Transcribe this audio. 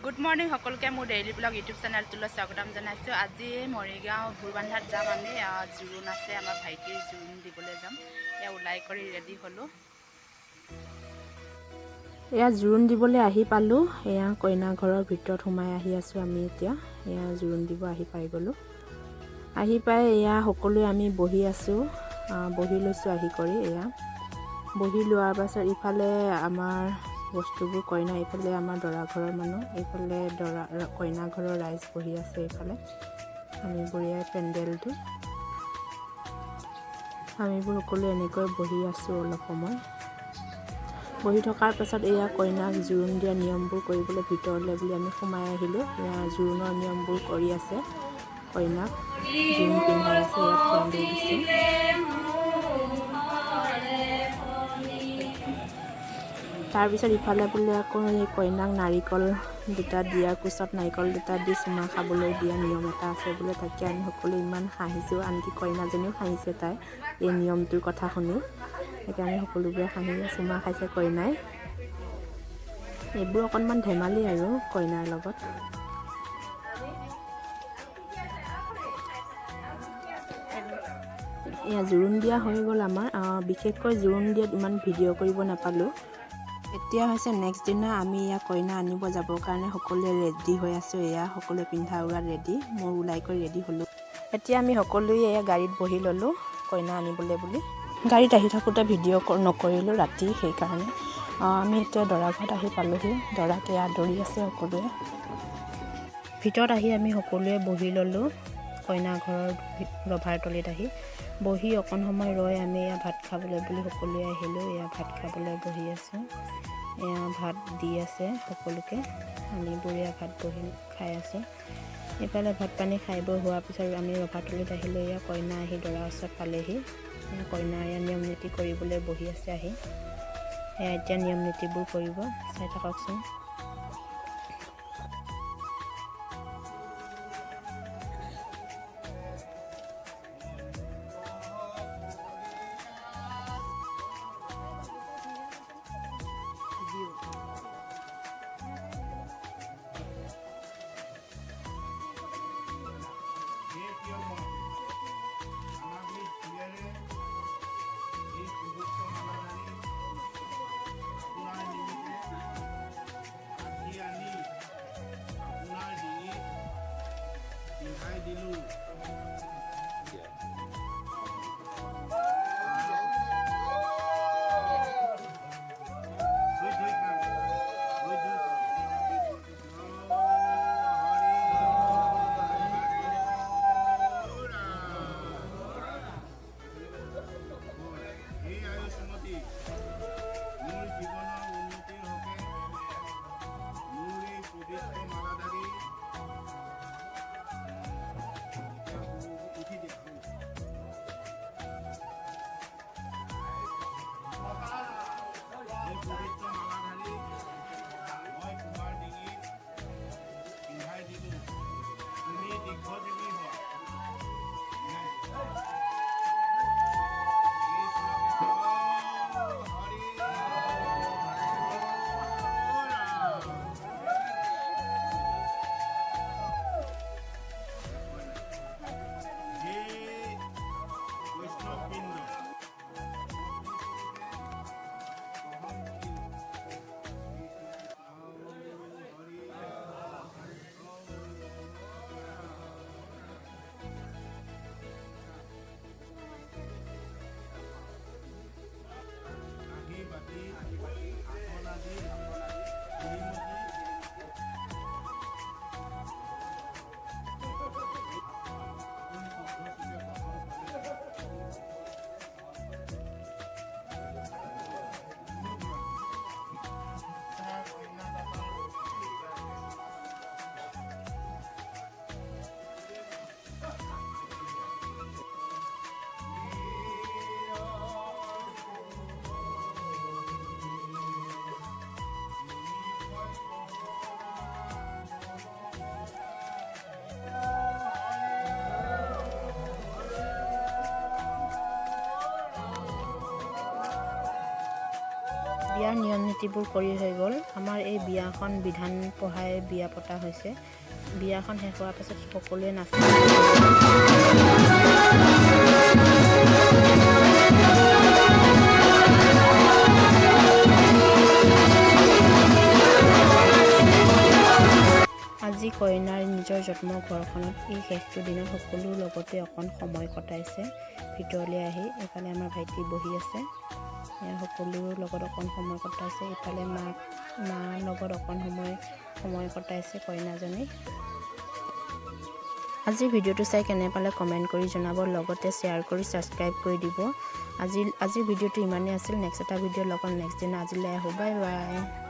Good morning সকলোকে, মোৰ daily blog YouTube চেনেলটোলৈ স্বাগতম জনাইছোঁ। আজি মৰিগাঁও ভোৰবন্ধাত যাম আমি। জোৰোণ আছে, আমাৰ ভাইটিৰ জোৰোণ দিবলৈ যাম। এয়া ওলাই কৰি ৰেডি হ'লোঁ। এয়া জোৰোণ দিবলৈ আহি পালোঁ। এয়া কইনা ঘৰৰ ভিতৰত সোমাই আহি আছোঁ আমি এতিয়া। এয়া জোৰোণ দিব আহি পাই গ'লোঁ। আহি পাই এয়া সকলোৱে আমি বহি আছোঁ, বহি লৈছোঁ আহি কৰি। এয়া বহি লোৱাৰ পাছত ইফালে আমাৰ বস্তুবোৰ কইনা, এইফালে আমাৰ দৰা ঘৰৰ মানুহ, এইফালে দৰা কইনা ঘৰৰ ৰাইজ বহি আছে। এইফালে আমি বঢ়িয়াই পেণ্ডেলটো, আমিবোৰ সকলোৱে এনেকৈ বহি আছোঁ। অলপ সময় বহি থকাৰ পাছত এয়া কইনাক জোৰোণ দিয়া নিয়মবোৰ কৰিবলৈ ভিতৰলৈ বুলি আমি সোমাই আহিলোঁ। এয়া জোৰোণৰ নিয়মবোৰ কৰি আছে, কইনাক জোৰোণ পিন্ধাই আছে। ইয়াত দি দিছে। তাৰপিছত ইফালে বোলে আকৌ এই কইনাক নাৰিকল দুটা দিয়া, কোচত নাৰিকল দুটা দি চুমা খাবলৈ দিয়া নিয়ম এটা আছে বোলে। তাকে আমি সকলোৱে ইমান হাঁহিছোঁ, আনকি কইনাজনীও হাঁহিছে তাই এই নিয়মটোৰ কথা শুনি। তাকে আমি সকলোবোৰে হাঁহি চুমা খাইছে কইনাই। এইবোৰ অকণমান ধেমালি আৰু কইনাৰ লগত। এয়া জোৰোণ দিয়া হৈ গ'ল আমাৰ। বিশেষকৈ জোৰোণ দিয়াত ইমান ভিডিঅ' কৰিব নাপালোঁ। এতিয়া হৈছে নেক্সট দিনা। আমি এয়া কইনা আনিব যাবৰ কাৰণে সকলোৱে ৰেডি হৈ আছোঁ। এয়া সকলোৱে পিন্ধা উৰা ৰেডি, মই ওলাই কৰি ৰেডি হ'লোঁ। এতিয়া আমি সকলোৱে এয়া গাড়ীত বহি ল'লোঁ কইনা আনিবলৈ বুলি। গাড়ীত আহি থাকোঁতে ভিডিঅ' নকৰিলোঁ ৰাতি, সেইকাৰণে। আমি এতিয়া দৰা ঘৰত আহি পালোঁহি। দৰাক এয়া আদৰি আছে সকলোৱে। ভিতৰত আহি আমি সকলোৱে বহি ল'লোঁ। কইনা ঘৰৰ ৰভাৰ তলিত আহি বহি অকণ সময় ৰৈ আমি এয়া ভাত খাবলৈ বুলি সকলোৱে আহিলোঁ। এয়া ভাত খাবলৈ বহি আছোঁ। এয়া ভাত দি আছে সকলোকে। আমিবোৰ এয়া ভাত বহি খাই আছোঁ। ইফালে ভাত পানী খাই বৈ হোৱাৰ পিছত আমি ৰভাতলিত আহিলোঁ। এয়া কইনা আহি দৰাৰ ওচৰত পালেহি। এয়া কইনা এয়া নিয়ম নীতি কৰিবলৈ বহি আছে আহি। এয়া এতিয়া নিয়ম নীতিবোৰ কৰিব, চাই থাককচোন। এই পবিত্ৰ মালাধাৰি আপোনাৰ নিমিত্তে বিয়াৰ নিয়ম নীতিবোৰ কৰি হৈ গ'ল। আমাৰ এই বিয়াখন বিধান পঢ়াই বিয়া পতা হৈছে। বিয়াখন শেষ হোৱাৰ পাছত সকলোৱে নাচে। আজি কইনাৰ নিজৰ জন্ম ঘৰখনত এই শেষটো দিনত সকলোৰ লগতে অকণ সময় কটাইছে। ভিতৰলৈ আহি এইফালে আমাৰ ভাইটি বহি আছে। এয়া সকলোৰ লগত অকণ সময় কটাইছে। ইফালে মাৰ লগত অকণ সময় কটাইছে কইনাজনী। আজিৰ ভিডিঅ'টো চাই কেনে পালে কমেণ্ট কৰি জনাব, লগতে শ্বেয়াৰ কৰি ছাবস্ক্ৰাইব কৰি দিব। আজিৰ ভিডিঅ'টো ইমানেই আছিল। নেক্সট এটা ভিডিঅ'ৰ লগত নেক্সট দিনা। আজিলৈ আহোঁ, বাই বাই।